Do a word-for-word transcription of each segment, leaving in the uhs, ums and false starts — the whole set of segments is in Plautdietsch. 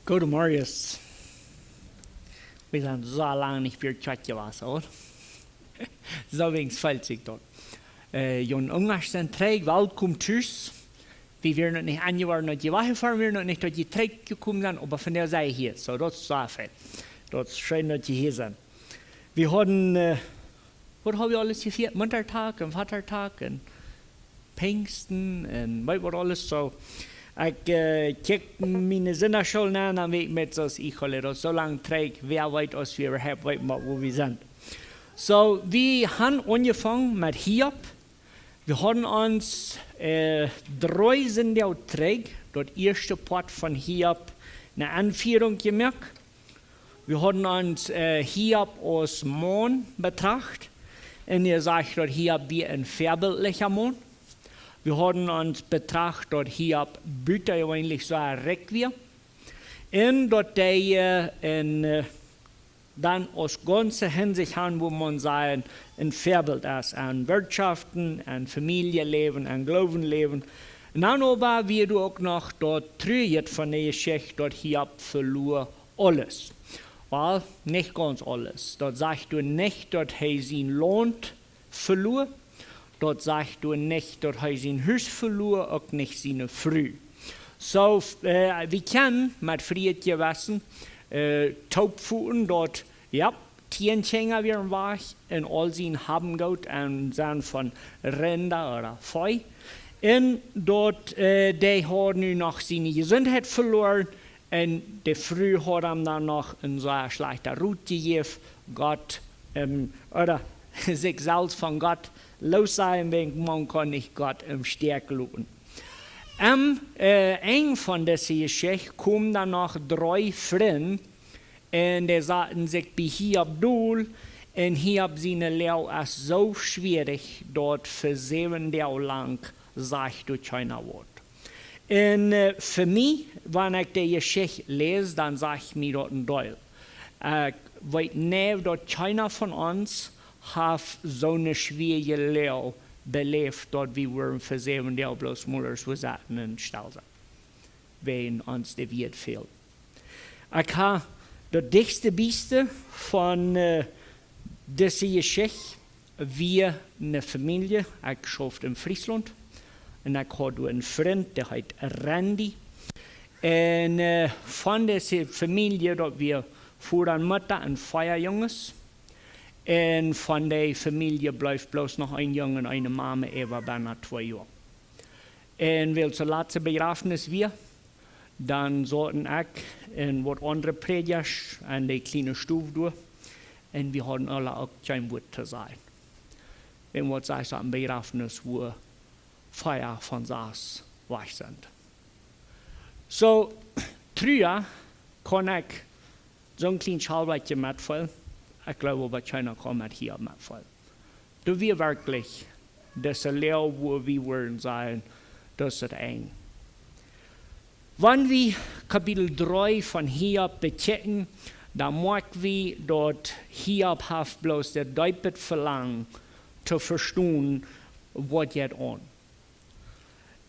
Goodemorjes. Wie sent soo lang nich wada kjat jewast, ooda? Soo weens felt sikj daut. Äh, Jon Ungasch sent trigj, welkom tus. Wie wieren noch nich aunjeworden, daut jie wajchjefoaren wieren, noch nich, daut jie trigj jekomen sent, oba vondoag sie jie hia. Soo, daut es soo fein. Daut es scheen, daut jie hia sent. Wie hauden, äh, waut ha wie aules jefieet? Muttertag un Vatertag un Pinjsten un weet waut aules. Soo, ekj, äh, kjikj miene Sindachschool aun, dan weet ekj met soo aus ekj aul, daut es soo lang trigj, wäa weet, aus wie äwahaupt weeten, wua wie sent. Soo, wie han aunjefongen met Hiob. Wie hauden ons, äh, dree Sindach trigj, daut ieeschte Poat von Hiob, ne Aunfierunk jemoakt. Wie hauden ons, äh, Hiob aus Maun betracht. Un hee säd, daut Hiob wia een väabiltlicha Maun. Wie hauden ons betracht, daut Hiob butajeweenlich soo rikj wia. Un daut hee, äh, een, äh, dan aus gaunze Hinsicht han, wua maun sajen, een Väabilt es aun Wirtschoften, aun Famieljeläwen, aun Gloowenläwen. Un dan oba wia doa uk noch daut Truaje von de Jeschicht, daut Hiob veloa aules. Well, nich gaunz aules. Daut sajcht doa nich, daut hee sien Launt veloa. Daut sajcht doa nich, daut hee sien Hus veloa, uk nich siene Fru. Soo, äh, wie kjennen met friet Jewessen, äh, toopvoeden, daut, jo, tieen Kjinja wieren wajch un aul sien Haben un Goot aun Senn von Rinda ooda Vee. Un daut, äh, dee haud nu noch siene Jesuntheit veloaren un de Fru haud am dan noch een sea schlajchta Rot jejäft, Gott, ähm, ooda sikj selfst von Gott loossajen, wiels maun kaun nich Gott em Stich loten. Aum, äh, Enj von dise Jeschicht kjeemen dan noch dree Frind un dee saten sikj bie Hiob dol un Hiob siene Loag es soo schwierich, daut fa säwen Doag lang sajcht doa kjeena waut. Un, äh, fa mie, wan ekj de Jeschicht läs, dan sajcht mie daut een Deel. Ekj weet nich, daut kjeena von ons haft soone schwierje Loag beläft, daut wie wudden fa säwen Doag bloos mol soo saten un stell sennen, wan ons de Wieed fält. Ekj ha daut dichtste bie mie von, äh, dise Jeschicht wia ne Famielje, ekj schauft en Frieslaunt, un ekj haud doa een Frint, dee heet Randy. Un, äh, von dise Famielje, daut wia Voda un Mutta un vea Junges. Un von de Famielje bleef bloos noch een Jung un eene Mame äwa bie twee Joa. Un wiels de latste Bejrafnis wia, dan sauten ekj un waut aundre Prädjasch en de kjliene Stow doa. Un wie hauden aula uk kjeen Wuat to sajen. Un waut sajchst du aum Bejrafnis, wua vea von sass wajch sent? Soo, Trua kaun ekj soon kjlien Schalwakje metfeelen. Ekj gloow oba, kjeena kaun met Hiob metfeelen. Doa wia werkjlich dise Loag, wua wie wudden sajen, daut es daut Enj. Wan wie Kapitel dree von Hiob bekjikjen, dan moakj wie, daut Hiob haft bloos daut deepe Velangen to vestonen, waut jeit aun.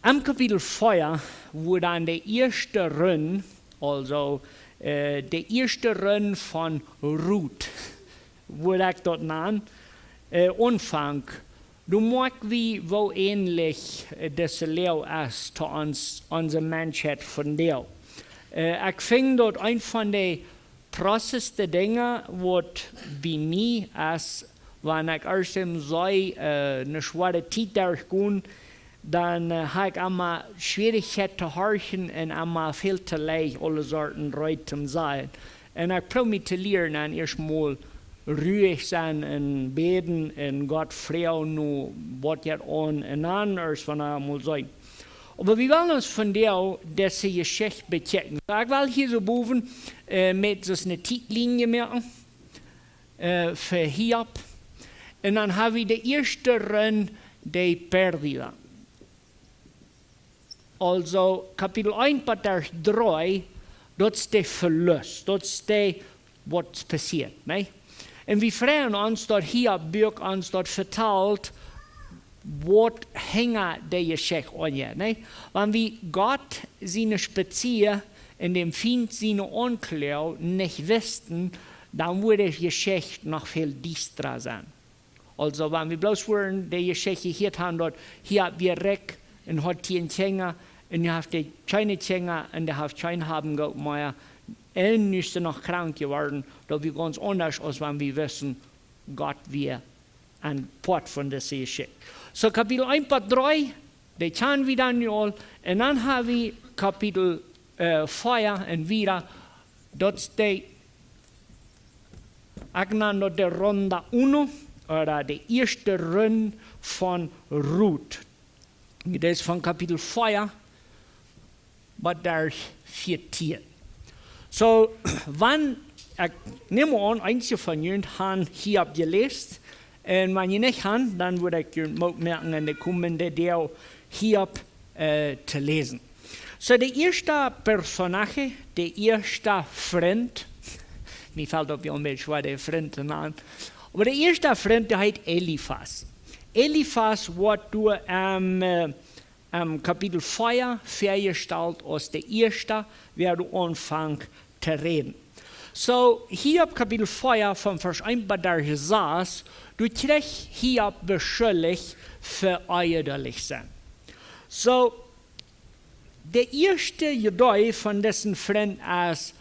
Em Kapitel vea, wua dan de ieeschte Rund, aulsoo, äh, de ieeschte Rund von Rot, woo ekj daut nan, äh, aunfangt, doa moakj wie, woo änlich, äh, dise Loag es to ons, onse Menschheit vondoag. Äh, ekj finj daut eent von de prosseste Dinja, waut bie mie es, wan ekj ieescht em see, äh, ne schwoare Tiet derchgonen, dan, äh, ha ekj emma Schwierichkjeit to horchen un emma väl to leicht aule Sorten Räd to sajen. Un ekj proow mie to lieren, dan ieescht mol ruhich sennen un bäden un Gott froagen no waut jeit aun un dan ieescht von emol seenen. Oba wie wellen ons vondoag dise Jeschicht bekjikjen. Soo, ekj well hia soo bowen, äh, met soone Tietlinie moaken, äh, fa Hiob. Un dan ha wie de ieeschte Rund, de Pérdida. Aulsoo, Kapitel eent bat dree, daut es de Velust, daut es de, waut passieet, nä? Un wie freien ons, daut hia Buak ons daut vetalt, waut hinja de Jeschicht aunjeit, nä? Wan wie Gott siene Spezia un däm Fient siene Aunkloag nich wisten, dan wudd de Jeschicht noch väl diestra sennen. Aulsoo, wan wie bloos wudden de Jeschicht jehieet haben, daut Hiob wia rikj un haud tieen Kjinja, un nu haft hee kjeene Kjinja un hee haft kjeen Haben mea, un nu es hee noch krank jeworden, daut wia gaunz aundasch, aus wan wie wisten, Gott wia een Poat von dise Jeschicht. Soo, Kapitel eent bat dree, dee kjanen wie dan nu aul. Un dan hab wie Kapitel, äh, vea un wieda. Daut es de, ekj nan daut de Ronda Uno, ooda de ieeschte Rund von Rut. Daut es von Kapitel vea bat derch vieetieen. Soo, wan, ekj nem aun, eenje von junt haben Hiob jeläst. Un wan jie nich haben, dan wudd ekj junt Moot moaken, en de komende Doag Hiob, äh, to läsen. Soo, de ieeschte Personage, de ieeschte Frint, mie felt opp, jo, Mensch, waut de Frint aun. Oba de ieeschte Frint, dee heet Elifas. Elifas woat doa, ähm, äh, em Kapitel vea väajestalt aus de ieeschta, wäa doa aunfangt to räden. Soo, hia opp Kapitel vea von Varsch eent bat Varsch sas, doa kjrieech Hiob beschuldicht fa eedelich sennen. Soo, de ieeschte Idee von disen Frint es: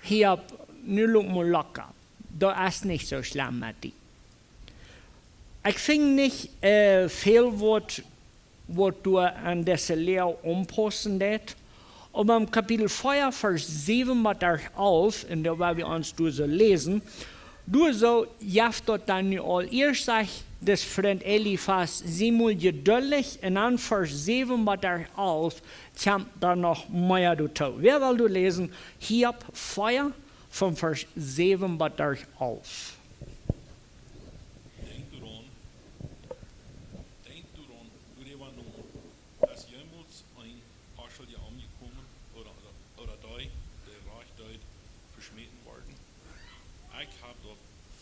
Hiob, nu lot mol locker. Daut es nich soo schlemm met die. Ekj finj nich, äh, väl waut, waut doa aun dise Lia aunpaussen deit. Oba em Kapitel vea, Varsch säwen bat alf, un doa woa wie ons doa soo läsen, doa soo jeft daut dan nu aul ieescht, sajcht dis Frint Elifas: Sie mol jeduldich, un dan Varsch säwen bat alf kjemt dan noch mea doatoo. Wäa well doa läsen? Hiob vea, von Varsch säwen bat alf. Denkj doaraun, denkj doaraun, doaräwa no, es jemols een Onschuldja omjekomen, ooda, ooda dee, dee rajcht deed, veschmäten worden? Ekj hab daut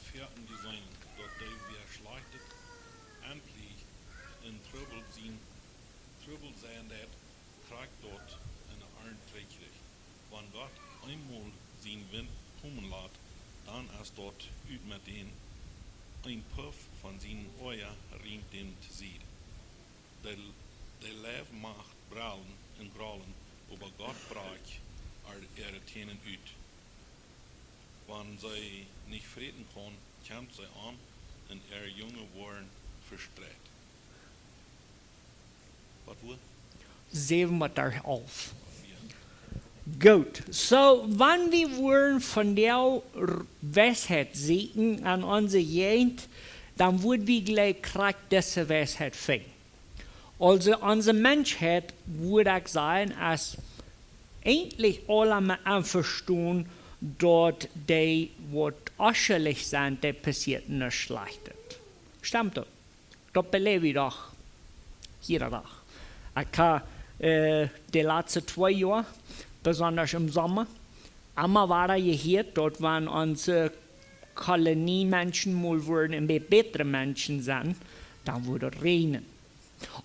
foaken jeseenen, daut dee, wäa Schlajchtet aunpläacht un Trubbel sien, Trubbel seien deit, krakjt daut en de Arnt trigj kjricht. Wan Gott eemol sienen Wint komen lat, dan es daut ut met dän. Een Puff von sienen Oaja riemt däm to Sied. De, de Leiw mach brellen un grollen, oba Gott brakjt äare, äare Tänen ut. Wan see nich fräten kaun, kjemt see om, un äare Junge woaren vestreit. Waut wia? Säwen bat alf. Jo. Goot. Soo, wan wie wudden von de R-, Weisheit sieekjen aun onse Jäajent, dan wudd wie jlikj krakjt dise Weisheit finjen. Aulsoo, onse Menschheit, wudd ekj sajen, es eejentlich aula met envestonen, daut dee waut onschuldich sent, dee passieet nuscht Schlajchtet. Stemt daut? Daut beläw wie doch jieda Dach. Ekj hab, äh, de latste twee Joa, besonda em Somma, emma wada jehieet, daut wan onse Koloniemenschen mol wudden een bät bätre Menschen sennen, dan wudd daut räajnen.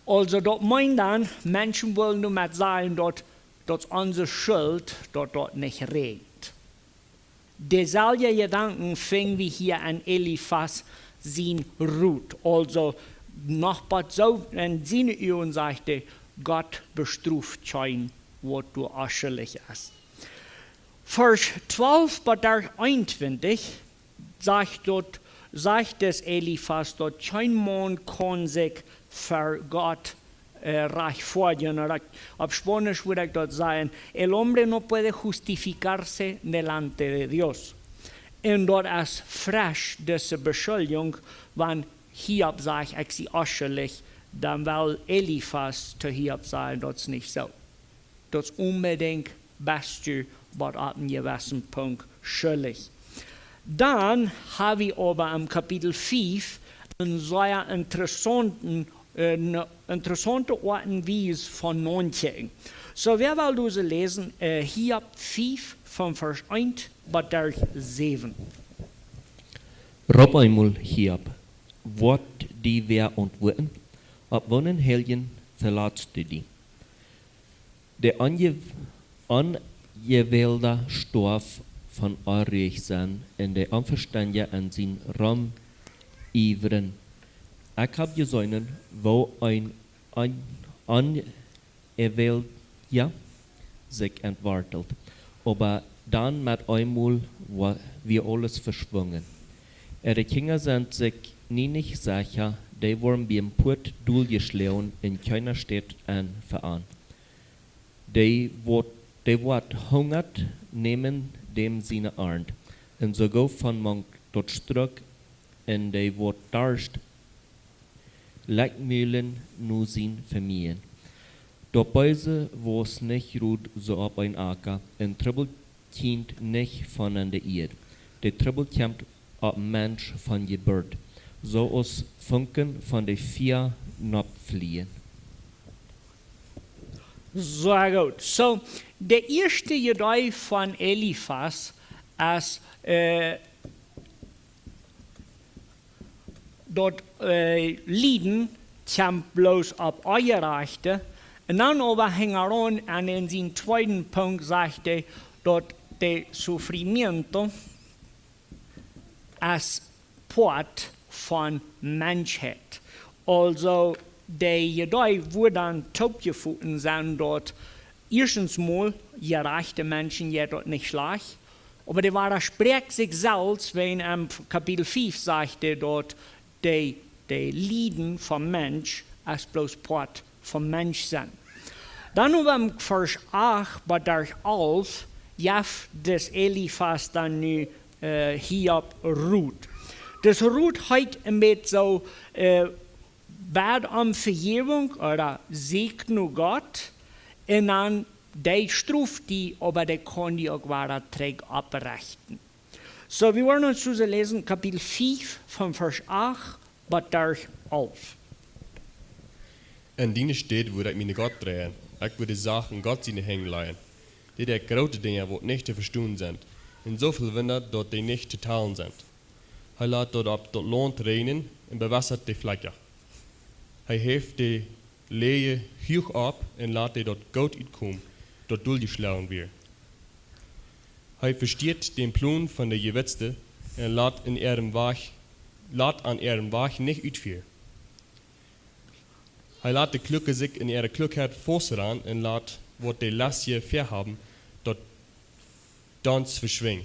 Aulsoo, daut meent dan, Menschen wellen doamet sajen, daut, daut es onse Schult, daut daut nich räajent. Deeselwje Jedanken finj wie hia en Elifas sien Rot. Aulsoo, noch waut soo en siene Uagen sajcht hee, Gott bestroft kjeen, waut doa onschuldich es. Varsch twalf bat eenuntwintich sajcht daut, sajcht dis Elifas, daut kjeen Maun kaun sikj ver Gott, äh, rajchtfoadjen. Ooda opp Spaunisch wudd ekj daut sajen: El hombre no puede justificarse delante de Dios. Un daut es fresch, dise Beschuldjunk, wan Hiob sajcht, ekj sie onschuldich, dan well Elifas to Hiob sajen, daut es nich soo. Daut es onbedinjt best du bat opp een jewessen Punkt schuldich. Dan hab wie oba em Kapitel fief een sea interessaunten, een interessaunte Oat un Wies von nodenkjen. Soo, wäa well dise läsen? Äh, Hiob fief von Varsch eent bat Varsch säwen. Ropp eemol, Hiob, woat die wäa auntwuaten? Opp woonen Heiljen velatst du die? De onje-, on-, Onjewälda storf von onruich sennen un de Onvestendja en sien Rom iewren. Ekj hab jeseenen, woo een On-, Onjewäldja sikj entwartelt, oba dan met eemol wa-, wia aules veschwungen. Äare Kjinja sent sikj nie nich secha, dee woaren biem Puat doljeschloagen un kjeena steit enn fa an. Dee woat, dee woat hungat nämen däm siene Arnt, un soo goot von mank daut Struck, un dee woat darscht lekjmulen no sien Vemieejen. Daut Beese wausst nich rut soo opp een Acka, un Trubbel kjemt nich von aun de Ieed. De Trubbel kjemt opp Mensch von Jeburt, soo aus Funken von de Fia nopp flieen. Sea goot. So, de ieeschte Jedee von Elifas es, äh, daut, äh, Lieden kjemt bloos opp Onjerajchte. Un dan oba hinjaraun, un en sienen tweeden Punkt sajcht hee, daut de sufrimiento es Poat von Menschheit. Aulsoo, de Jedee woat dan toopjefoten sennen, daut ieeschtens mol jerajchte Menschen jeit daut nich schlajcht, oba dee wadasprecht sikj selfst, wan en Kapitel fief sajcht hee, daut de, de Lieden vom Mensch es bloos Poat vom Mensch sennen. Dan oba em Varsch acht bat Varsch alf jeft dis Elifas dan nu, äh, Hiob Rot. Dis Rot heet een bät soo, äh, bäd om Vejäwunk ooda sieekj no Gott, un dan dee stroft die, oba dee kaun die uk wada trigj opprechten. So, wie woaren ons toop läsen, Kapitel fief von Varsch acht bat Varsch alf. En diene Städ wudd ekj mie no Gott dreien. Ekj wudd de Sach en Gott siene Henj lajen. Dee deit groote Dinja, waut nich to vestonen sent, un soo väl Wunda, daut dee nich to talen sent. Hee lat daut opp daut Launt räajnen un bewasat de Flakjen. Hee heft de Läaje huach opp un lat dee daut goot utkomen, daut doljeschloagen wia. Hee vestieet dän Plon von de Jewittste un lat en äarem Wajch, lat aun äarem Wajch nich utfieren. Hee lat de Kluake sikj en äare Kluakheit faust rannen un lat, waut de Lestje väahaben, daut dan veschwinjen.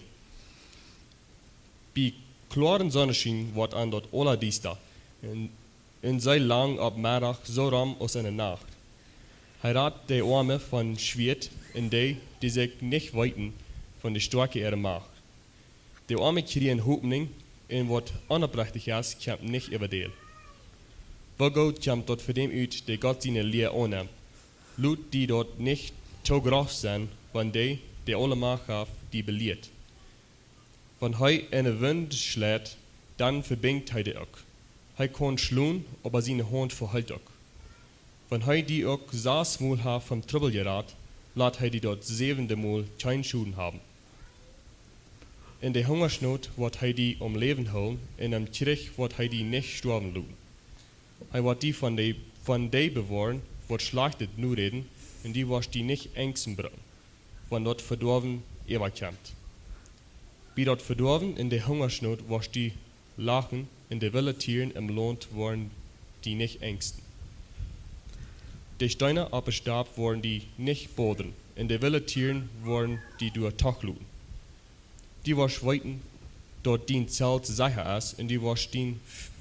Bie kloaren Sonneschien woat an daut aula diesta, un, un see langen opp Meddach soo rom aus enne Nacht. Hee rat de Oame von Schwieet un dee, dee sikj nich weeten, von de Stoakje äare Macht. De Oame kjrieen Hopninj, un waut onopprechtich es, kjemt nich äwadäl. Woo goot kjemt daut fa däm ut, dee Gott siene Lia aunnemt? Lot die daut nich too groff sennen, wan dee, dee aule Macht haft, die belieet. Wan hee en de Wint schleit, dan vebinjt hee die uk. Hee kaun schlonen, oba siene Haunt veheelt uk. Wan hee die uk sas Mol haft vom Trubbel jerat, lat hee die daut säwende Mol kjeen Schoden haben. En de Hungaschnoot woat hee die om Läwen hoolen, un em Kjrich woat hee die nich stoawen loten. Hee woat die von de, von dee bewoaren, waut Schlajchtet noräden, un du woascht die nich enjsten brucken, wan daut Vedoawen äwakjemt. Bie daut Vedoawen en de Hungaschnoot woascht du lachen, un de wille Tieren em Launt woaren die nich enjsten. De Steena oppe Stap woaren die nich bodren, un de wille Tieren woaren die doa toch loten. Du woascht weeten, daut dien Zelt secha es, un du woascht dien F-,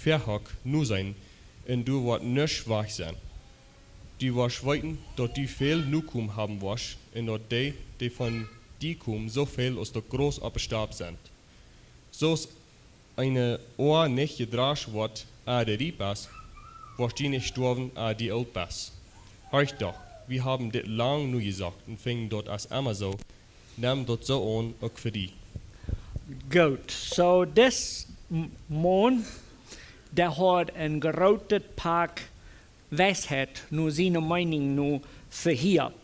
Väahak noseenen, un doa woat nuscht wajch sennen. Du woascht weeten, daut du väl Nokomen haben woascht, un daut dee, dee von die komen, soo väl aus daut Graus oppe Stap sent. Soo aus eene Oa nich jedrascht woat, ea dee riep es, woascht du nich stoawen, ea du oolt best. Horch doch, wie haben dit lang nojesocht un finjen daut es emma soo. Nem daut soo aun, uk fa die. Goot, so dis M-, Maun, dee haud een grootet Pak Weisheit, no siene Meeninj no, fa Hiob.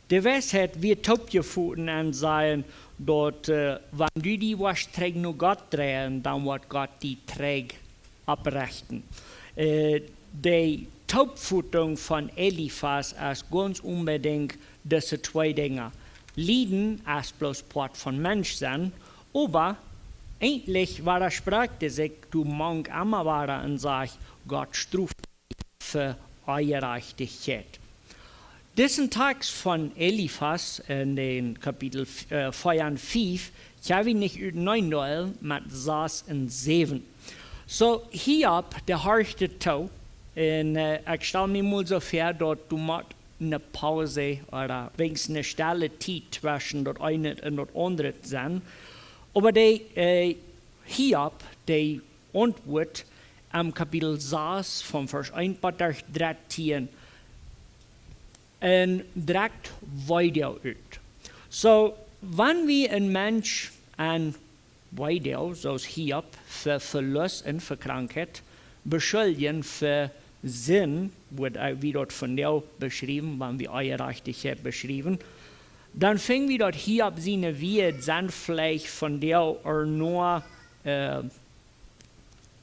De Weisheit wia toopjefoten un säd daut, äh, wan du die woascht trigj no Gott dreien, dan woat Gott die trigj opprechten. Äh, de Toopfotunk von Elifas es gaunz onbedinjt dise twee Dinja. Lieden es bloos Poat von Mensch sennen, oba eejentlich wadasproakt sikj doa mank emma wada un sajcht, Gott stroft fa Onjerajchtichkjeit. Disen Tekst von Elifas en dän Kapitel, äh, vea un fief, kjenn wie nich uteneen deelen met sas un säwen. Soo, Hiob, dee horcht too. Un, äh, ekj stal mie mol soo väa, daut du motst ne Paus ooda weens ne stelle Tiet tweschen daut eene un daut aundre sennen. Oba dee, äh, Hiob, dee auntwuat em Kapitel sas von Varsch eent bat dartieen un drekjt Weedoag ut. Soo, wan wie een Mensch en Weedoag, soo aus Hiob, fa Velust un fa Krankheit, beschuljen fa Sind, woat, äh, wie daut vondoag beschräwen, wan wie Onjerajchtichkjeit beschräwen, dan finj wie daut Hiob siene Wieed sent veleicht vondoag ea noch, äh,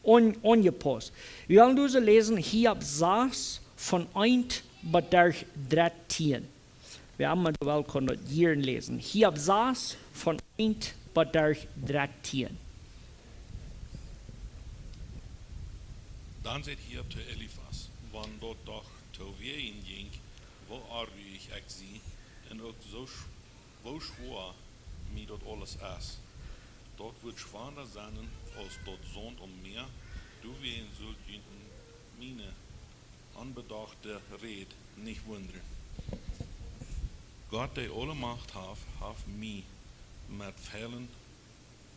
on-, onjepaust. Wie wellen doa läsen, Hiob sas von eent bat dartieen. Wie haben daut woll kunnen jieren läsen. Hiob sas von eent bat dartieen. Dan säd Hiob to Elifas: Wan daut doch too wäajen jinkj, woo onruich ekj sie, un uk soo sch-, woo schwoa mie daut aules es. Daut wudd schwanda sennen aus daut Saunt aum Mäa, doawäajen sult junt miene onbedochte Räd nich wundren. Gott, dee aule Macht haft, haft mie met Fielen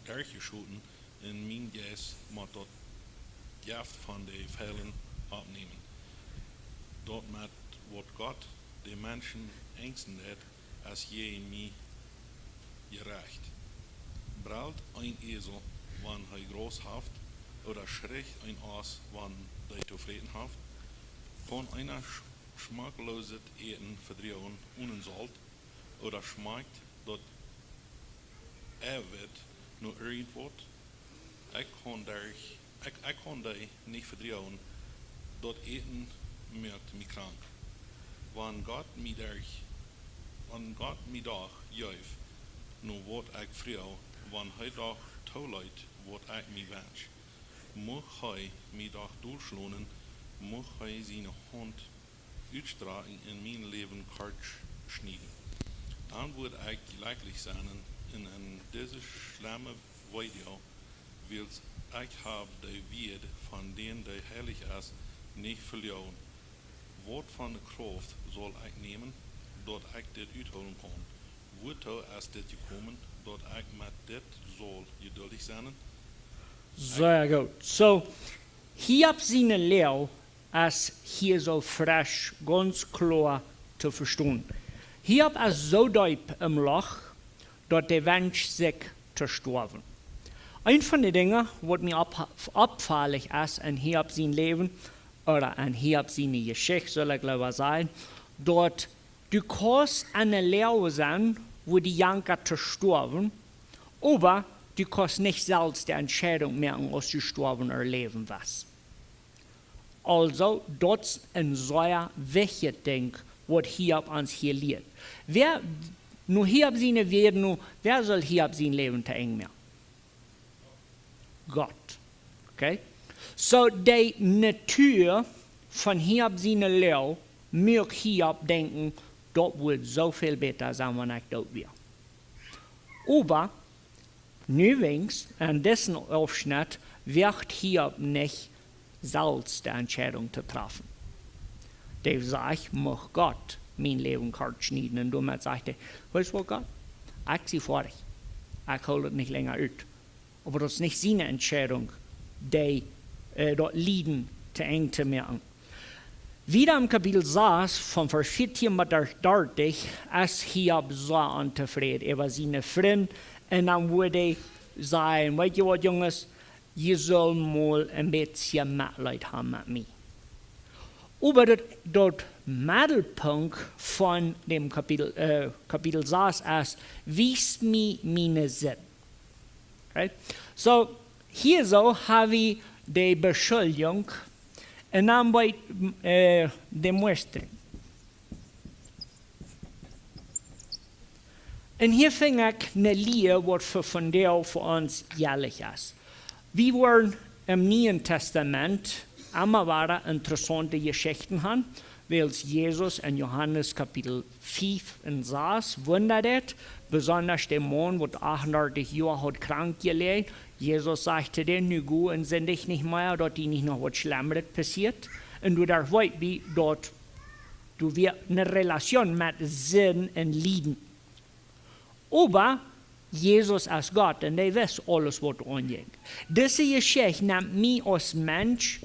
derchjeschoten un mien Jeist mott daut Jeft von de Fielen aufnämen. Daut met waut Gott de Menschen enjsten deit, es jäajen mie jerecht. Brelt een Esel, wan hee Graus haft, ooda schricht een Oss, wan dee to fräten haft? Kaun eena sch-, schmacklooset Äten vedroagen onen Solt, ooda schmakjt daut Eiwit no irjentwaut? Ekj kaun dee, ekj, ekj kaun dee nich vedroagen, daut Äten moakt mie krank. Wan Gott mie doch, wan Gott mie doch jeef, no waut ekj fruach, wan hee doch tooleet, waut ekj mie wensch, mucht hee mie doch dolschlonen, mucht hee siene Haunt utstrakjen un mien Läwen kort sch-, schnieden. Dan wudd ekj jlekjlich sennen en, en dise schlemme Weedoag, wiels ekj hab de Wieed von dän, dee heilich es, nich veloaren. Waut von de Krauft saul ekj nämen, daut ekj dit uthoolen kaun? Wuatoo es dit jekomen, daut ekj met dit saul jeduldich sennen? Sea goot. Soo, Hiob siene Loag es hia soo fresch, gaunz kloa to vestonen. Hiob es soo deep em Loch, daut hee wenscht sikj to stoawen. Eent von de Dinja, waut mie opp-, oppfaulich es en Hiob sien Läwen, ooda en Hiob siene Jeschicht, saul ekj leewa sajen, daut du kaust en eene Loag sennen, wua du jankat to stoawen, oba du kaust nich selfst de Entscheidunk moaken, aus du stoawen ooda läwen west. Aulsoo, daut es een sea wichtjet Dinkj, waut Hiob ons hia lieet. Wäa, nu Hiob siene Wieed, nu, wäa saul Hiob sien Läwen to Enj moaken? Gott. Okay? Soo, de Natua von Hiob siene Loag muak Hiob denkjen, daut wudd soo väl bäta sennen, wan ekj doot wia. Oba, nu weens, en disen Aufschnett, woat Hiob nich selfst de Entscheidunk to träfen. Dee sajcht: Mucht Gott mien Läwen kort schnieden. Un doamet sajcht hee: Weetst waut, Gott? Ekj sie foadich. Ekj hool et nich lenja ut. Oba daut es nich siene Entscheidunk, dee, äh, daut Lieden to Enj to moaken. Wieda em Kapitel sas, von Varsch vieetieen bat dartich, es Hiob sea ontofräd äwa siene Frind. Un dan wudd hee sajen: Weetst waut, Junges, jie sellen mol een bät Metleet haben met mie. Oba daut, daut Meddelpunkt von däm Kapitel, äh, Kapitel sas es: Wies mie miene Sind. Okay? Soo, hia soo ha wie de Beschuldjunk un dan bie, äh, de Muestren. Un hia finj ekj ne Lia, waut fa vondoag fa ons jelich es. Wie woaren em Nieen Tastament emma wada interessaunte Jeschichten han, wiels Jesus en Johanes Kapitel fief un sas wundad et, besondasch de Maun, waut achtundartich Joa haud krank jeläajen. Jesus sajcht to dän: "Nu go un sindich nich mea, daut die nich noch waut Schlemret passieet." Un doa weet wie, daut doa wia ne Relation met Sind un Lieden. Oba Jesus es Gott un dee wist aules, waut aunjinkj. Dise Jeschicht nemt mie aus Mensch,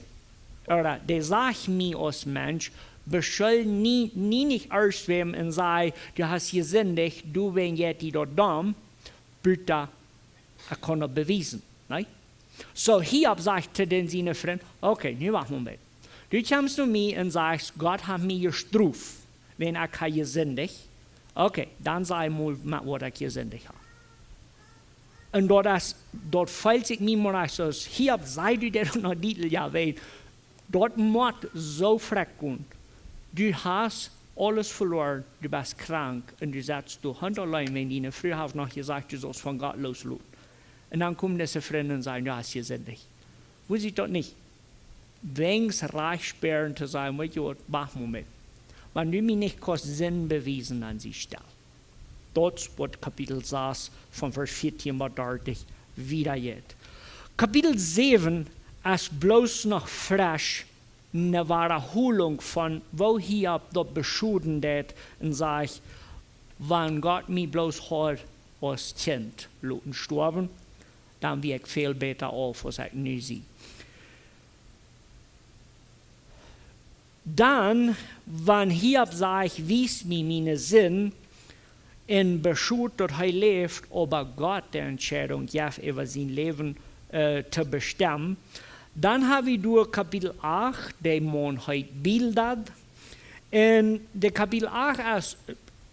ooda dee sajcht mie aus Mensch: "Beschull nie, nie nich ieescht wäm un saj: 'Du hast jesindicht, du, wan jeit die daut domm,' buta ekj kaun daut bewiesen." Nä? Soo, Hiob sajcht to dän siene Frind: "Okay, nu wacht mol met. Du kjemst no mie un sajchst: 'Gott haft mie jestroft, wan ekj ha jesindicht.' Okay, dan saj mol met waut ekj jesindicht ha." Un daut es, daut feelt sikj mie mau soo aus Hiob, saj du daut noch dietlich, jo, wiels daut mott soo frakj gonen. Du hast aules veloaren, du best krank un du setst doa auleen, wan diene Fru haft noch jesajcht, du saust von Gott lossloten. Un dan komen dise Frind un sajen: "Du hast jesindicht." Woo sitt daut nich? Weens rajcht spären to sajen: "Weetst du waut, wacht mol met. Wan du mie nich kaust Sind bewiesen, dan sie stell." Daut es waut Kapitel sas von Varsch vieetieen bat dartich wiedajeit. Kapitel säwen es bloos noch fresch ne Wadaholunk von woo Hiob daut beschoden deed un sajcht: "Wan Gott mie bloos haud aus Kjint loten stoawen, dan wia ekj väl bäta auf aus ekj nu sie." Dan, wan Hiob sajcht: "Wies mie miene Sind," un beschoot, daut hee läft, oba Gott de Entscheidunk jeft, äwa sien Läwen, äh, to bestemmen, dan ha wie doa Kapitel acht, de Maun heet Bildad. Un de Kapitel acht es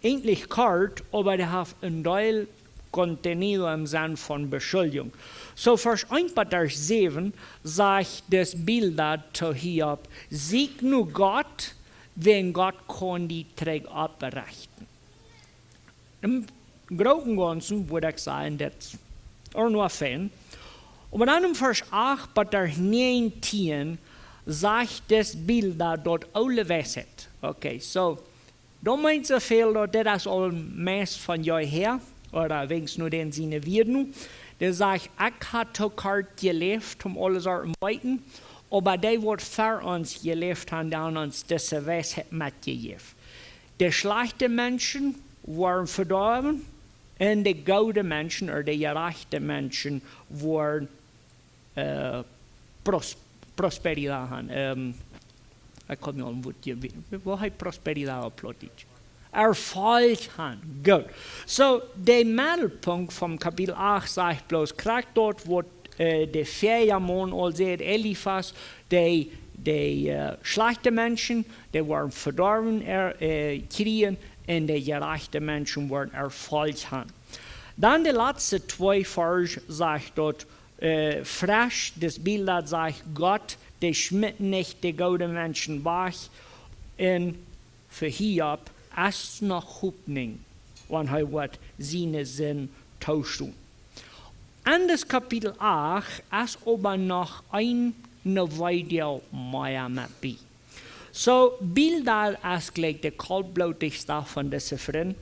eejentlich kort, oba dee haft een Deel contenido em Senn von Beschuldjunk. Soo, Varsch eent bat Varsch säwen sajcht dis Bildad to Hiob: "Sieekj no Gott, wan Gott kaun die trigj oprechten." Em grooten gaunzen wudd ekj sajen, daut es uk noch fein. Oba dan em Varsch acht bat Varsch näajentieen sajcht dis Bildad daut aule Weisheit. Okay, soo, daut meent soo väl, daut dit es aul meist von jeher, ooda weens no dän siene Wieed nu. Dee sajcht: "Ekj ha to kort jeläft, om aules opp to weeten, oba dee, waut ver ons jeläft han, dee han ons dise Weisheit metjejäft. De schlajchte Menschen woaren vedorwen, un de goode Menschen, ooda de jerajchte Menschen, woaren, äh, pros-, prosperidad han." Ähm, ekj kom mie aul een Wuat hia, woo heet prosperidad opp Plautdietsch? Erfolg han. Goot. Soo, de Meddelpunkt von Kapitel acht sajcht bloos krakjt daut, waut, äh, de väaja Maun aul säd, Elifas: "De, de, äh, schlajchte Menschen, dee woaren vedorwen, äh, kjrieen, un de jerajchte Menschen woaren Erfolg han." Dan de latste twee Varsch sajcht daut, äh, fresch, dis Bildad sajcht: "Gott, dee schmitt nich de goode Menschen wajch." Un fa Hiob es noch Hopninj, wan hee woat siene Sind toostonen. En dis Kapitel acht es oba noch een, ne Weedoag mea met bie. Soo, Bildad es jlikj de koltbloodichste von dise Frind.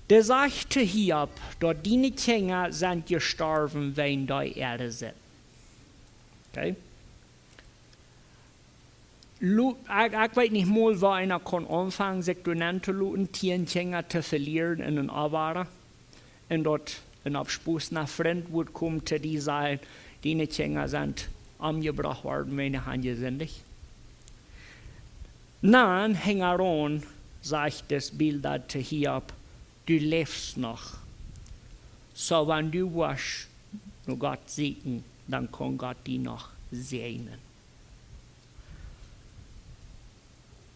Dee sajcht to Hiob, daut diene Kjinja sent jestorwen, wan dee äare sent. Okay? Lu-, ekj, ekj weet nich mol, woo eena kaun aunfangen, sikj doa nenn to loten, tieen Kjinja to velieren en een Oppwada. Un daut een oppspussna Frint wudd komen to die sajen: "Diene Kjinja sent omjebrocht worden, wan dee han jesindicht." Dan hinjaraun sajcht dis Bildad to Hiob: "Du läfst noch. Soo, wan du woascht no Gott sieekjen, dan kaun Gott die noch säajnen."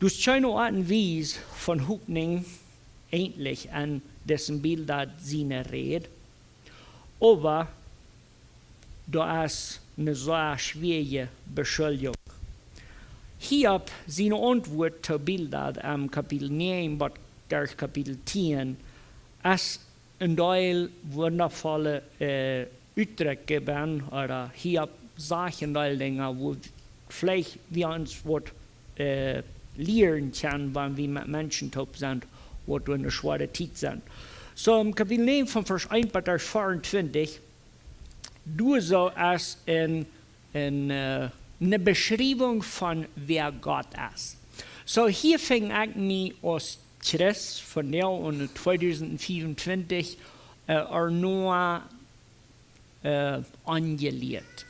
Daut es kjeene Oat un Wies von Hopninj eejentlich en disen Bildad siene Räd, oba daut es ne sea schwierje Beschuldjunk. Hiob siene Auntwuat to Bildad em Kapitel näajen bat derch Kapitel tieen Es een Deel wundafolle äh, Utdrücke benn, ooda Hiob sajcht een Deel Dinja, wua veleicht wie ons waut äh, lieren kjennen, wan wie met Menschen toop sent, waut doa eene schwoare Tiet sent. Soo, em Kapitel näajen von Varsch eent bat Varsch veeauntwintich, doa soo aus een, een äh, eene Beschriewunk von wäa Gott es. Soo, hia fung ekj mie aus Christ von nu aun en tweedusent vieauntwintich äh, Arnoa äh, aunjelieet.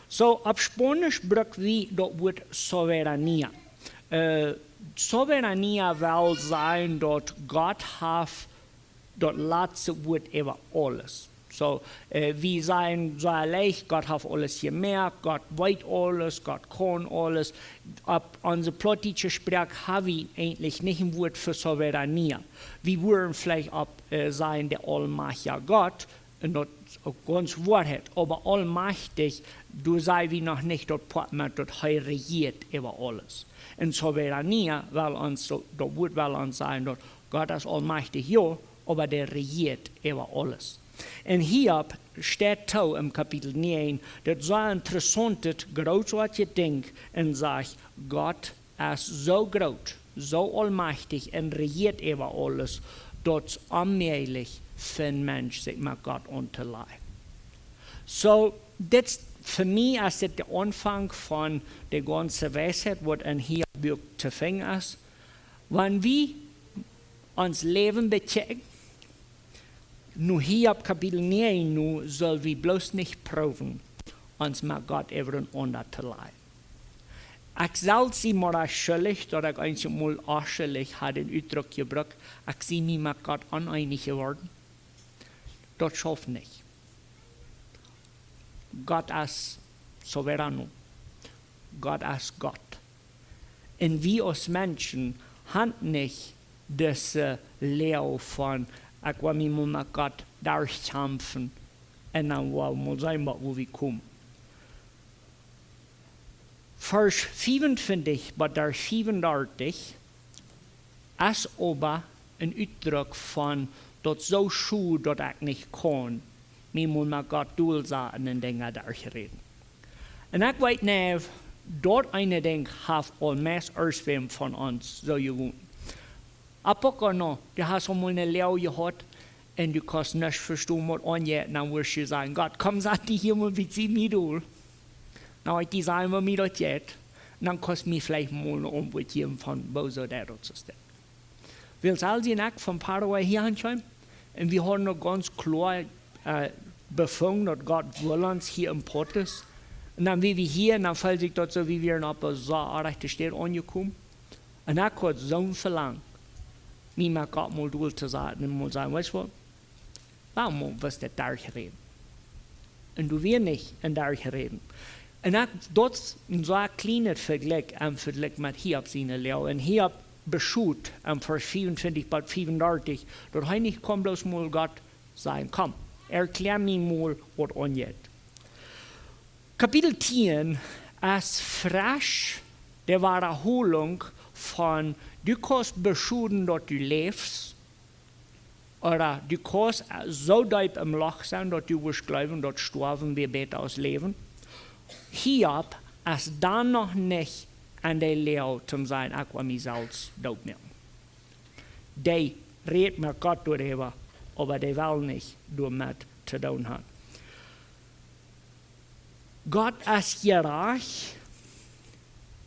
Soo, opp Spaunisch bruck wie daut Wuat soberanía. Äh, soberanía well sajen daut Gott haft daut latste Wuat äwa aules. Soo, äh, wie sajen soo leicht, Gott haft aules jemoakt, Gott weet aules, Gott kaun aules. Opp onse plautdietsche Sproak ha wie eejentlich nich een Wuat fa soberanía. Wie wudden veleicht opp äh, sajen de aulmajchtja Gott, un daut es uk gaunz Woarheit, oba aulmajchtich, doa saj wie noch nich daut Poat met daut hee rejieet äwa aules. Un soberanía well ons, daut, daut Wuat well ons sajen daut Gott es aulmajchtich, jo, oba dee rejieet äwa aules. Un Hiob steit too em Kapitel näajen, daut soo een interessauntet, grootoatjet Dinkj, un sajcht, Gott es soo groot, soo aulmajchtich un rejieet äwa aules, daut es onmäajlich fa een Mensch sikj met Gott auntolajen. Soo, dit, fa mie es dit de Aunfank von de gaunze Weisheit, waut en Hiob Buak to finjen es. Wan wie ons Läwen bekjikjen, nu hia opp Kapitel näajen, nu sell wie bloos nich proowen, ons met Gott äwaraunda to lajen. Ekj selfst sie mie schullich, daut ekj eenjemol aschullich ha dän Utdruck jebrukt, ekj sie mie met Gott oneenich jeworden. Daut schauft nich. Gott es soberano. Gott es Gott. Un wie aus Menschen han nich dise Läajen von, ekj well mie mol met Gott derchkjamfen un dan well wie mol seenen, wua wie komen. Varsch vieauntwintich bat Varsch vieaundartich es oba een Utdruck von daut soo schod daut ekj nich kaun mie mol met Gott dol saten un Dinja derchräden. Un ekj weet nich, daut eene Dinkj haft aul meist irjentwäm von ons soo jewont. Apoco no, du hast aul mol eene Läajen jehaut un du kaust nuscht vestonen waut aunjeit, dan wurscht du sajen: Gott, komm, sat die hia mol bie mie dol. Dan woa ekj die sajen, woo mie daut jeit. Un dan kaust mie veleicht mol eene Auntwuat jäwen von woo soo daut es. Wiels aus ekj von Paraguay hia ankjeem, un wie hauden noch gaunz kloa äh, befungen daut Gott well ons hia em Poat es. Un dan wia wie hia, un dan feeld ekj daut soo, wie wieren opp eene soo rajchte Städ aunjekomen. Un ekj haud soon Velangen, mie met Gott mol dol to saten un mol sajen: Weetst waut? Wuarom wurscht du daut derchräden? Un du wiascht nich en derchräden. Un ekj, daut es een soo kjlienet Vejlikj em Vejlikj met Hiob siene Läajen. Un Hiob beschrift en Varsch vieauntwintich bat vieaundartich, daut hee nich kaun bloos mol Gott sajen: Komm, erkjläa mie mol waut aunjeit. Kapitel tieen es fresch de Wadaholunk von, du kaust beschriewen daut du läfst, ooda du kaust soo deep em Loch sennen daut du wurscht jleewen daut stoawen wia bäta aus läwen. Hiob es dan noch nich aun de Läajen toom sajen: Ekj well mie selfst dootmoaken. Dee rät met Gott doaräwa, oba dee well nich doamet to doonen han. Gott es jerajcht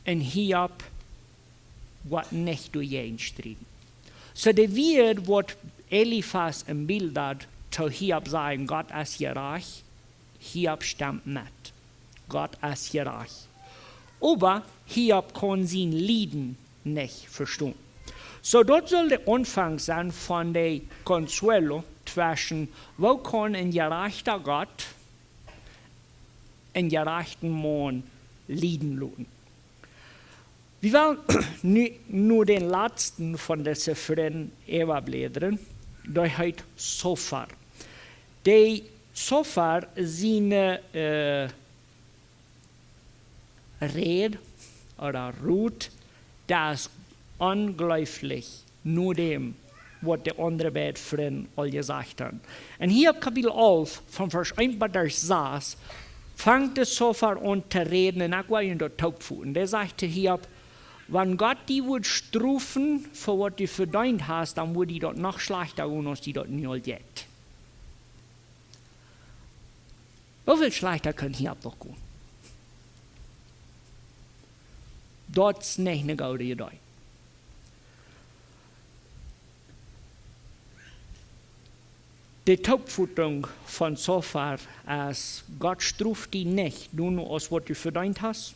un Hiob woat nich doajäajen strieden. Soo de Wieed waut Elifas un Bildad to Hiob sajen, Gott es jerajcht, Hiob stemt met. Gott es jerajcht. Oba Hiob kaun sien Lieden nich vestonen. Soo daut saul de Aunfank sennen von de Consuelo tweschen, woo kaun een jerajchta Gott een jerajchten Maun lieden loten. Wie wellen nu, nu dän latsten von dise Frind äwablädren, dee heet Sofar. Dee Sofar siene äh, Räd ooda Rot, daut es onjleeflich no däm, waut de aundre beid Frind aul jesajcht han. Un hia opp Kapitel alf, von Varsch eent bat Varsch sas, fangt de Zofar aun to räden un ekj woa junt daut toopvoten. Dee sajcht to Hiob: "Wan Gott die wudd strofen fa waut du vedeent hast, dan wudd die daut noch schlajchta gonen aus die daut nu aul jeit." Woo väl schlajchta kaun Hiob noch gonen? Daut es nich ne goode Iedee. De Toopvotung von Zofar es: "Gott stroft die nich, nu aus waut du vedeent hast."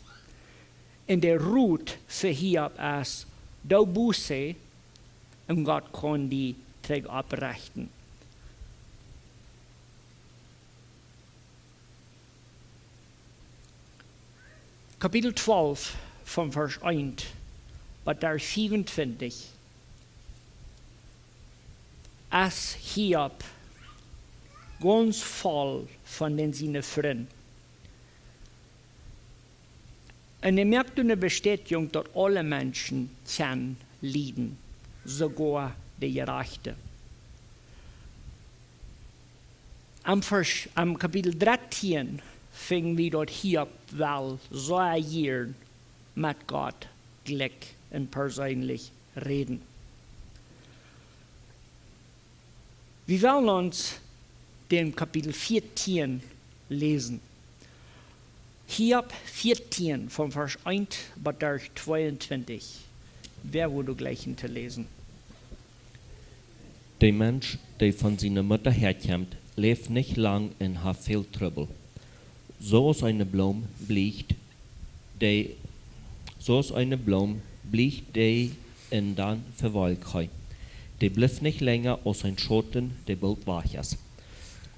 Un de Rot fa Hiob es: "Doo Buße, un Gott kaun die trigj opprechten." Kapitel twalf, von Varsch eent bat Varsch fiefuntwintich, es Hiob gaunz voll von dän siene Frind. Un hee moakt ne Bestätigung, daut aule Menschen kjennen lieden, soogoa de Jerajchte. Aum Varsch, aum Kapitel dartieen finj wie daut Hiob well sea jieren met Gott jlikj un perseenlich räden. Wie wellen ons dän Kapitel vieetieen läsen. Hiob vieetieen, von Varsch eent bat Varsch tweeuntwintich. Wäa wudd jleichen to läsen? De Mensch, dee von siene Mutta häakjemt, läft nich lang un haft väl Trubbel. Soo aus eene Bloom blieet dee, soo aus eene Bloom blieet dee un dan vewalkjt hee. Dee blift nich lenja aus een Schauten, dee boolt wajch es.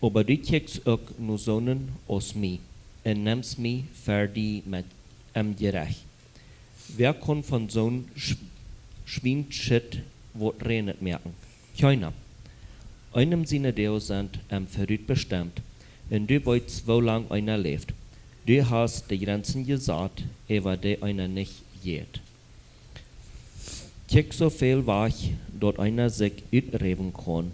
Oba du kjikjst uk no soonen aus mie un nemst mie ver die met em Jerecht. Wäa kaun von soon Sch-, Schwienschit waut reinet moaken? Kjeena. Eenem siene Doag sent am verut bestemt, un du weetst, woo lang eena läft. Du hast de Jrenzen jesat, äwa dee eena nich jeit. Kjikj soo väl wajch, daut eena sikj uträwen kaun,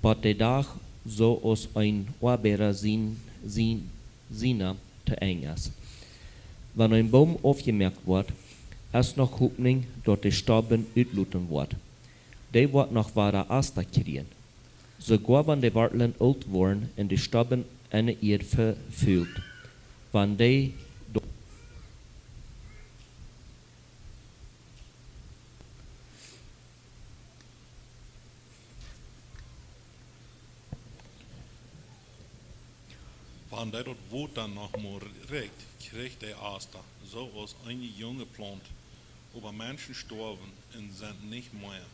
bat de Dach soo aus een Oabeida sien, sien, siena to Enj es. Wan een Boom aufjemoakt woat, es noch Hopninj, daut de Stoben utloten woat. Dee woat noch wada Asta kjrieen. Soogoa wan de Wartlen oolt woaren un de Stoben enne Ieed vefult, wan dee do- Wan dee daut Wota noch mau rikjt, kjricht dee Asta, soo aus eene junge Plaunt. Oba Menschen stoawen un sent nich mea.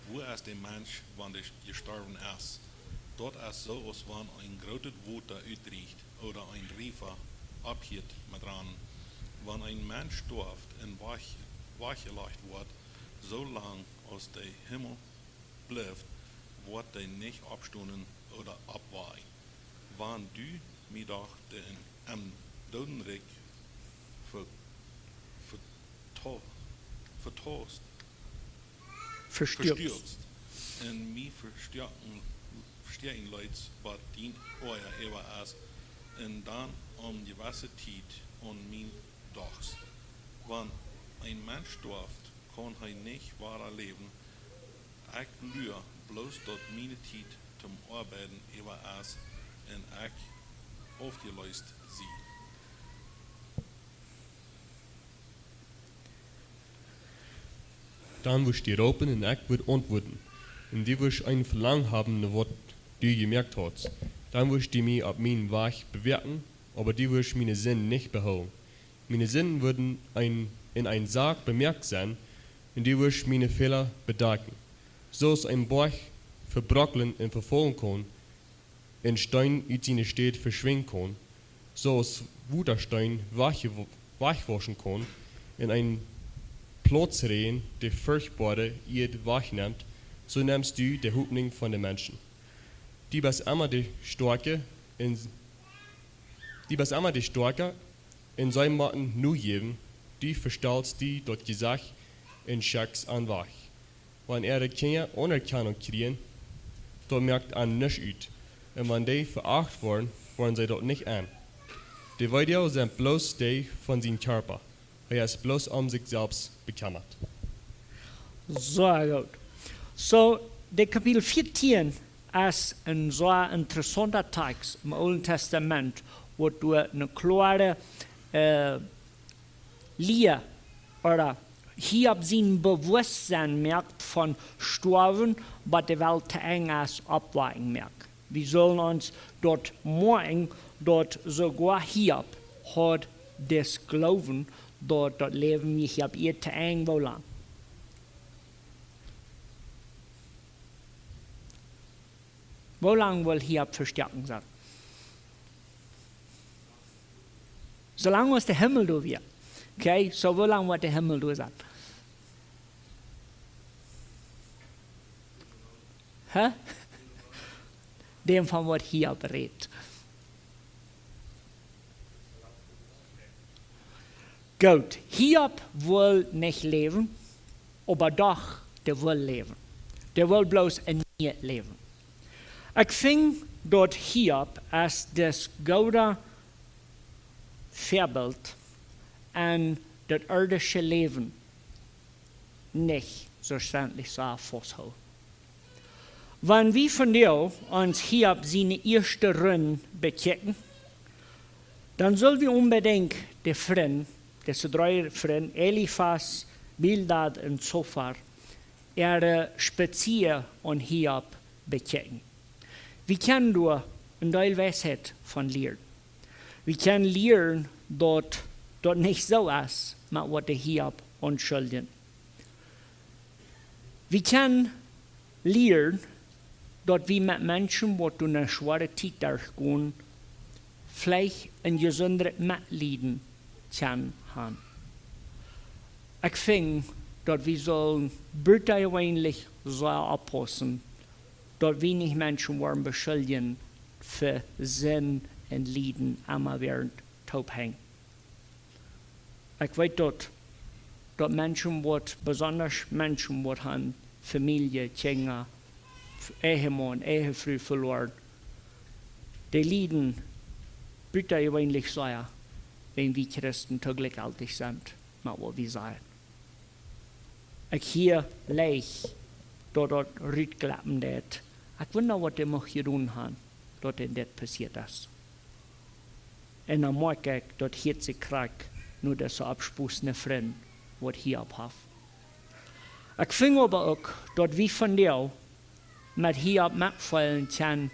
Wua es de Mensch, wan dee jestorwen es? Daut es soo aus wan een grootet Wota utdrieecht ooda een Riefa ophieet met rannen. Wan een Mensch stoaft un wajch-, wajchjelajcht woat, soo lang aus de Himmel blift, woat dee nich oppstonen ooda oppwajen. Wan du mie doch de en, em Doodenrikj ve-, veto-, vetost, Vestieekjst. Vestieekjst, un mie vestieekjen, vestieekjen leetst, bat dien Oaja äwa es, un dan om jewesse Tiet aun mie dochst. Wan een Mensch stoaft, kaun hee nich wada läwen. Ekj lua bloos, daut miene Tiet toom Oabeiden äwa es un ekj aufjeleest sie. Dan wurscht du roopen un ekj wudd auntwuaden. Un du wurscht een Velangen haben no waut du jemoakt hast. Dan wurscht du mie opp mienen Wajch bewoaken, oba du wurscht miene Sind nich behoolen. Miene Sinden wudden een, en een Sak bemoakt sennen, un du wurscht miene Fäla bedakjen. Soo aus een Boajch vebrokklen un vefaulen kaun, un Steen ut siene Städ veschwinjen kaun, soo aus Wotasteen wajchje-, wajchwauschen kaun, un een Plautsräajen de fruchtboare Ieed wajchnemt, soo nemst du de Hopninj von de Menschen. Du best emma de Stoakje un, du best emma de Stoakje un see motten nojäwen, du vestalst die daut Jesecht un schekjst an wajch. Wan äare Kjinja Aunerkjanunk kjrieen, daut moakt an nuscht ut. Un wan dee veacht woaren, woaren see daut nich en. De Weedoag sent bloos dee von sien Kjarpa. Hee es bloos om sikj selfst bekjemmat. Sea goot. So, de Kapitel vieetieen es een sea interessaunta Text em Oolen Testament, waut doa eene kloare, äh, Lia, ooda Hiob sien Bewusstsein moakt von stoawen, waut de Welt to Enj es, oppwaken moakt. Wie sellen ons daut moakjen, daut soogoa Hiob haud dis Gloowen, daut daut Läwen nich opp Ieed to Enj woo lang. Woo lang well Hiob vestoaken sennen? Soo lang aus de Himmel doa wia. Okay, so woo lang woat de Himmel doa sennen? Hä? Däm von waut Hiob rät. Goot, Hiob well nich läwen, oba doch, dee well läwen. Dee well bloos een nieet Läwen. Ekj finj daut Hiob es daut goode Väabilt en daut irdische Läwen nich soo schentlich soo fausthoolen. Wan wie vondoag ons Hiob siene ieeschte Rund bekjikjen, dan sell wie onbedinjt de Frind, dise dree Frind, Elifas, Bildad un Zofar, äare Spezia aun Hiob bekjikjen. Wie kjennen doa een Deel Weisheit von lieren. Wie kjennen lieren daut daut nich soo es, met waut de Hiob ons schuldjen. Wie kjennen lieren daut wie met Menschen, waut doa eene schwoare Tiet derchgonen, veleicht een jesundet Metlieden kjennen haben. Ekj finj daut wie sellen butajeweenlich sea oppaussen, daut wie nich Menschen woaren beschuldjen fa Sind un Lieden emma wada toophenjen. Ekj weet daut, daut Menschen waut, besonda Menschen waut haben Famielje, Kjinja, F-, Ehemaun, Ehefru veloaren, dee lieden butajeweenlich sea, wan wie Christen too jlikjjeltich sent met waut wie sajen. Ekj hia leicht daut daut rutjlappen deed. Ekj wunda waut dee mucht jedonen haben, daut dän dit passieet es. Un dan moakj ekj daut hia sikj krakjt no dise oppspussne Frind, waut Hiob haft. Ekj finj oba uk daut wie vondoag met Hiob metfeelen kjennen,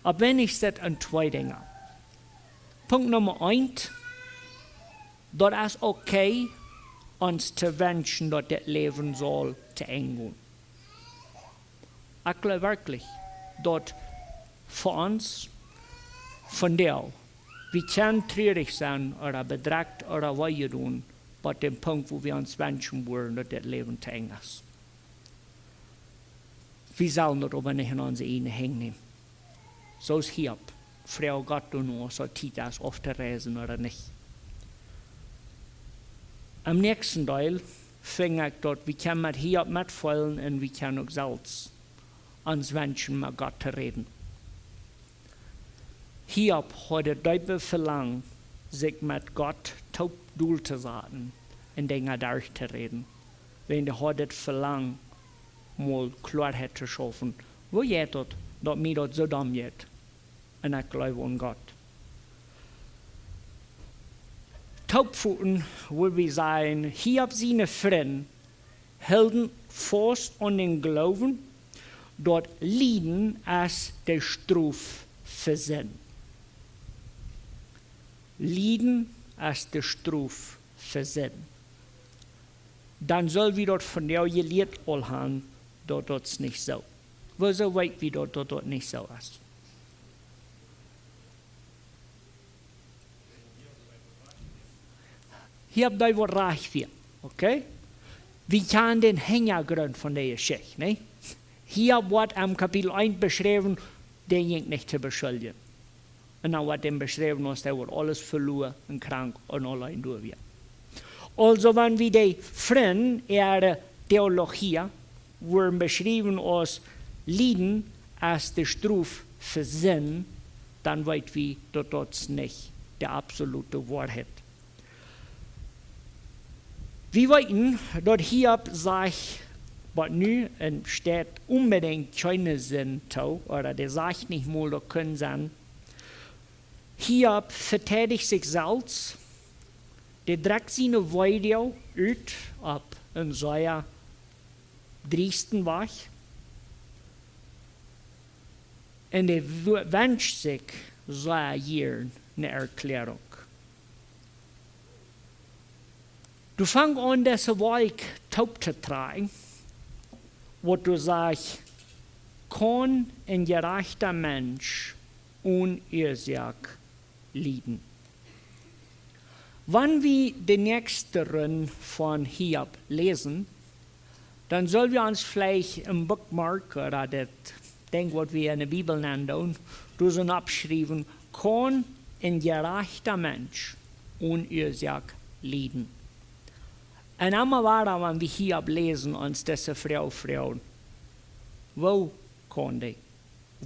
opp weens daut en twee Dinja. Punkt Numma eent, daut es okay, ons to wenschen daut dit Läwen saul to Enj gonen. Ekj jleew werkjlich daut fa ons vondoag, wie kjennen trurich sennen ooda bedrekjt ooda wee jedonen, bat dän Punkt wua wie ons wenschen wudden daut dit Läwen to Enj es. Wie sellen daut oba nich en onse ieejne Henj nämen. Soo aus Hiob, froag Gott doano, aus et Tiet es auftoreisen ooda nich. Em näakjsten Deel finj ekj daut wie kjennen met Hiob metfeelen un wie kjennen uk selfst ons wenschen met Gott to räden. Hiob haud daut deepe Velangen, sikj met Gott toop dol to saten un Dinja derchtoräden. Wiels hee haud daut Velangen, mol Kloarheit to schaufen. Woo jeit daut, daut mie daut soo domm jeit? Un ekj jleew aun Gott. Toopfoten, woo wie sajen, Hiob siene Frind hilden faust aun dän Gloowen, daut Lieden es de Strof fa Sind. Lieden es de Strof fa Sind. Dan sell wie daut vondoag jelieet aul haben, daut daut nich soo. Woo soo weet wie daut, daut daut nich soo es? Hia haft dee waut rajcht wia, okay? Wie kjanen dän Hinjagrunt von de Jeschicht, nä? Hia woat em Kapitel eent beschräwen, dee jinkj nich to beschuldjen. Un dan woat dän beschräwen aus dee waut aules veloaren un krank un auleen doa wia. Aulsoo, wan wie de Frind äare Teologie woaren beschräwen aus Lieden aus de Strof fa Sind, dan weet wie daut daut es nich de absolute Woarheit. Wie weeten daut Hiob sajcht, waut nu en Städ onbedinjt kjeene Sind too, ooda dee sajcht nich mol daut kunn sennen. Hiob veteidicht sikj selfst, dee drekjt siene Weedoag ut opp een sea driesten Wajch. Un dee w- wenscht sikj sea jieren eene Erkjläarunk. Du fangst aun dise Wolkj toop to trakjen, waut du sajchst, kaun een jerajchta Mensch one Uasoak lieden? Wan wie de näakjste Rund von Hiob läsen, dan sell wie ons veleicht een Bookmark ooda daut Dinkj waut wie enne Bibel nandoonen, doa soo oppschriewen, kaun een jerajchta Mensch one Uasoak lieden? Un emma wada, wan wie Hiob läsen, ons dise Froag froagen: Woo kaun dee?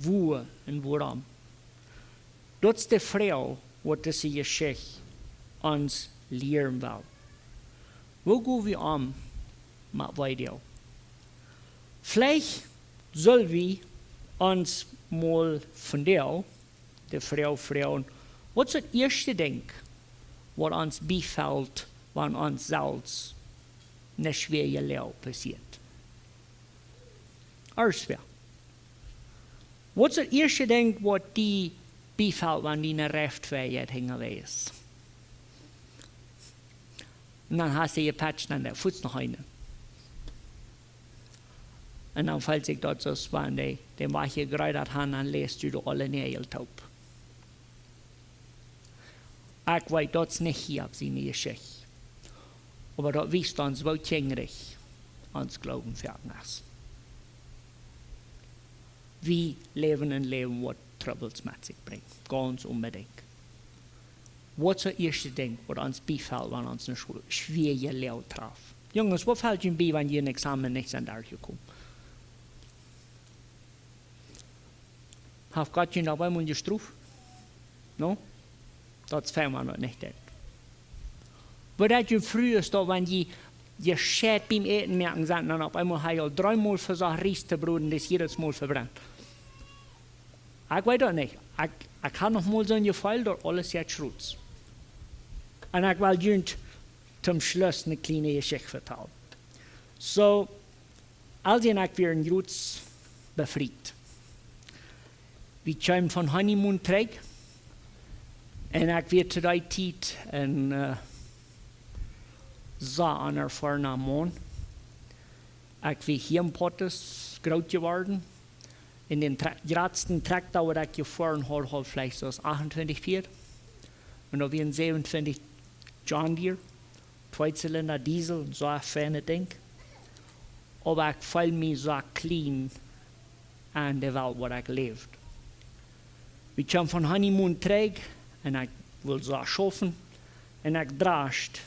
Woo un wuarom? Daut es de Froag waut dise Jeschicht ons lieren well. Woo go wie om met Weedoag? Veleicht sell wie ons mol vondoag de Froag froagen: Waut es daut ieeschte Dinkj waut ons biefelt, wan ons selfst eene schwoare Loag passieet? Ieescht wäa Waut es daut ieeschte Dinkj waut die biefelt, wan diene Reifen wajch jeit hinjawäajes? Un dan hast du jepatcht aun de Foot noch eenen. Un dan felt sikj daut soo aus wan dee dän Wajch jegreedat han, dan läst du de aule Näajel toop. Ekj weet, daut es nich Hiob siene Jeschicht. Oba daut wiest ons, woo kjinjarich ons Gloowen foaken es. Wie läwen een Läwen waut Trubbels met sikj brinjt. Gaunz onbedinjt. Waut es daut ieeschte Dinkj waut ons biefelt, wan ons eene schw- schwoare Loag traft? Junges, waut felt junt bie, wan jie een Examen nich sent derchjekomen? Haft Gott junt opp eemol jestroft? No? Daut es fein, wan daut nich deit. Waut deit junt frua es daut, wan jie, jie Schäit biem Äten moaken sent, dan opp eemol ha jie aul dreemol vesocht Ries to broden, daut es jiedet Mol vebrent. Ekj weet daut nich. Ekj, ekj ha noch mol soon Jefeel daut aules jeit schrots. Un ekj well junt toom Schluss eene kjliene Jeschicht vetalen. Soo, Elsie un ekj wieren jrods befriet. Wie kjeemen von honeymoon trigj. Un ekj wia to dee Tiet een, eh, sea onerfoarna Maun. Ekj wia hia en Pottes groot jeworden. Un dän tra- jratsten Trakjta waut ekj jefoaren haud, haud veleicht soo acht un twintich Pieed. Un daut wia een säwen un twintich John Deere, twee Zylinder Diesel, soo een feinet Dinkj. Oba ekj feeld mie soo kjlien aun de Welt waut ekj läwd. Wie kjeemen von honeymoon trigj un ekj wull soo schaufen un ekj drascht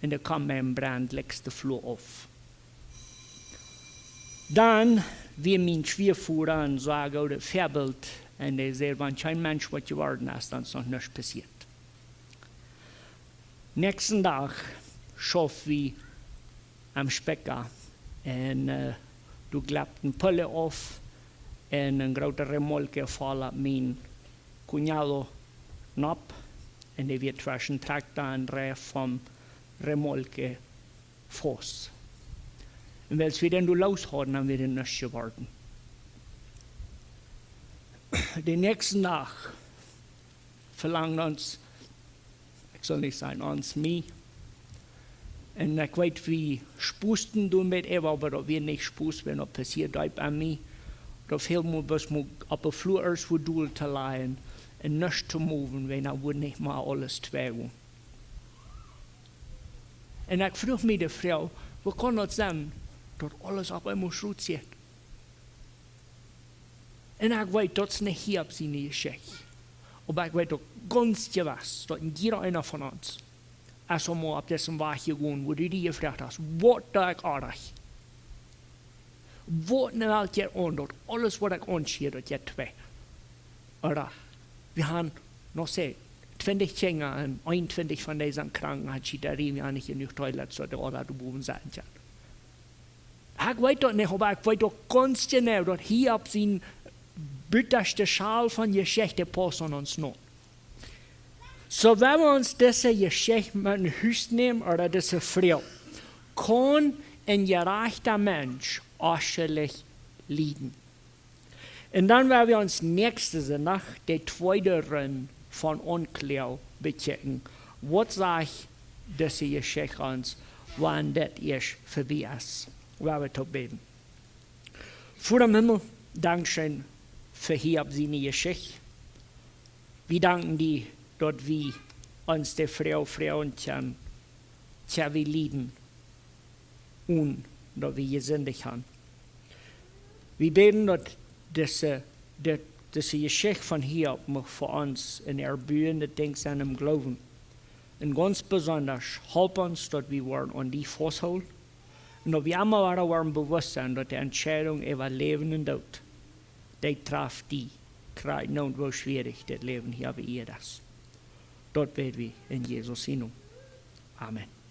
un doa kjeem een Braunt, likjs de Flua auf. Dan wia mien Schwiavoda een sea goodet Väabilt un dee säd, wan kjeen Mensch waut jeworden es, dan es noch nuscht passieet. Näakjsten Dach schauf wie aum Spikja un, eh, doa jlept een Pulle auf un een groota Remolke foll opp mien cuñado nopp un dee wia tweschen Trakjta un Reifen vom Remolke faust. Un wiels wie dän doa loos hauden, dan wia dee nuscht jeworden. Dän näakjsten Dach velangd ons, ekj saul nich sajen ons, mie. Un ekj weet, wie spusten doa met äwa, oba daut wia nich Spus, wan daut passieed deep aun mie. Daut fäld mie bloos mau opp de Flua ieescht wua dol to lajen un nuscht to moven, wan daut wudd nich mea aules twei gonen. Un ekj fruach mie de Froag, woo kaun daut sennen, daut aules opp eemol schrot jeit? Un ekj weet, daut es nich Hiob siene Jeschicht. Oba ekj weet uk gaunz jewess, daut een jieda eena von ons es aul mol opp disen Wajch jegonen, wua du die jefroagt hast, waut doo ekj oajch? Waut ne Welt jeit aun, daut aules waut ekj aunschia, daut jeit twei. Ooda wie haben noch sea twintich Kjinja un eenuntwintich von dee sent krank, haft Schietarie, wie haben nich jenuach Toilet, soo daut de aula doa bowen setten kjennen. Ekj weet daut nich, oba ekj weet daut gaunz jeneiw, daut hia opp sien butaschte Schal von Jeschicht paust aun ons no. Soo wan wie ons dise Jeschicht met no Hus nämen, ooda dise Fru, kaun een jerajchta Mensch oaschlich lieden? Un dan woa wie ons näakjsten Sindach de tweede Rund von Aunkloag bekjikjen. Waut sajcht dise Jeschicht ons, wan dit ieescht verbie es? Woa wie toop bäden. Voda em Himmel, dankscheen fa Hiob siene Jeschicht. Wie danken die, daut wie ons de Froag froagen kjennen, kjenn wie lieden, onen daut wie jesindicht haben? Wie bäden, daut dise, dit, dise Jeschicht von Hiob mucht fa ons een erbuendet Dinkj sennen em Gloowen. Un gaunz besondasch, halp ons, daut wie woaren aun die fausthoolen. Un daut wie emma wada woaren bewusst sennen, daut de Entscheidunk äwa Läwen un Doot, dee traft die, krakjt nu, woo schwierich dit Läwen hia opp Ieed es. Daut bäd wie en Jesus sienen Nomen. Amen.